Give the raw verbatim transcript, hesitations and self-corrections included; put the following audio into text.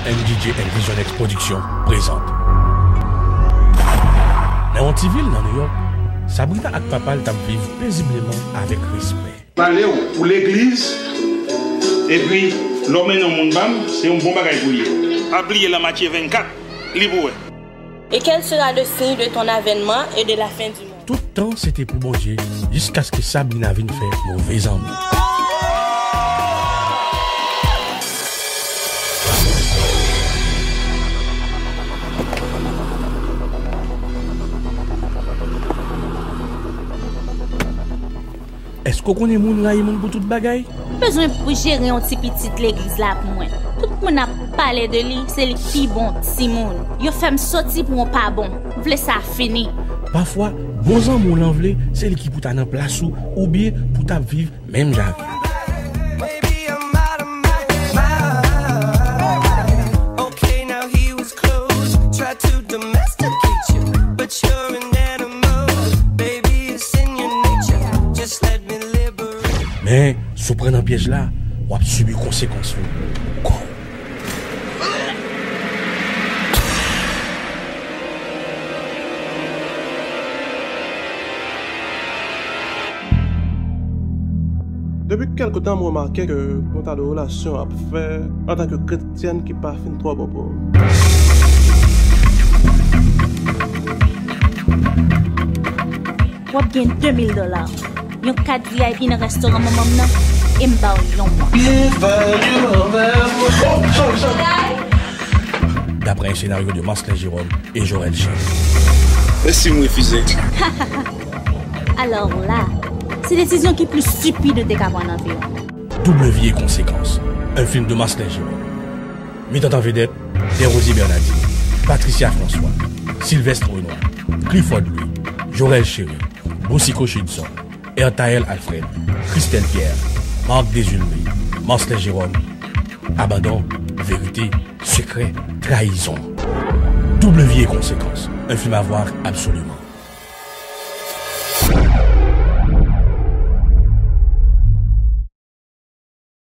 M D J and Vision X Production prezante. Nan yon ti vil nan Nouyòk, Sabrina ak papa l t ap viv pezibleman avèk respè. Pale w pou legliz, epi lè w mennen yon moun ba m, se yon bon bagay pou l ye. Pa bliye Lamatye vennkat, li pou wè. Et quel sera le signe de ton avènement et de la fin du monde? Tout tan se te pou Bondye, jiskaske Sabrina vin fè move zanmi. Èske w konnen moun rayi moun pou tout bagay? M bezwen pou jere yon ti pitit legliz la pou mwen. Tout moun ap pale de li, se li ki bon timoun. Yo fè m soti pou yon pa bon. M vle sa fini. Pafwa, bon zanmi w lan vle, se li ki pou ta nan plas ou, oubyen pou ta viv menm jan ak ou. Men, si w pran nan pyèj la, w ap sibi konsekans yo pou kò w. Depi kèlke tan, m remake ke yon ta de relasyon ap fè antanke kretyèn ki pa fin twò bon pou ou. W ap gen de mil dola, yon kat V I P nan restoran manman m nan, e m ba w yon mwa. Daprè yon senaryo de Marcelin Jérôme e Jorel Chéry. E si m refize? Alò la, se desizyon ki pli stipid ou te ka pran nan vi w. Double Vie et Conséquences, un film de Marcelin Jérôme. Mettant en vedette, Desrosiers Bernadine, Patricia François, Sylvestre Renoir, Clifford Louis, Jorel Chéry, Boucicaut Chudson, Erthaël Alfred, Christelle Pierre, Marc Désulmé, Marcelin Jérôme. Abandon, vérité, secret, trahison. Double Vie et Conséquences, un film à voir absolument.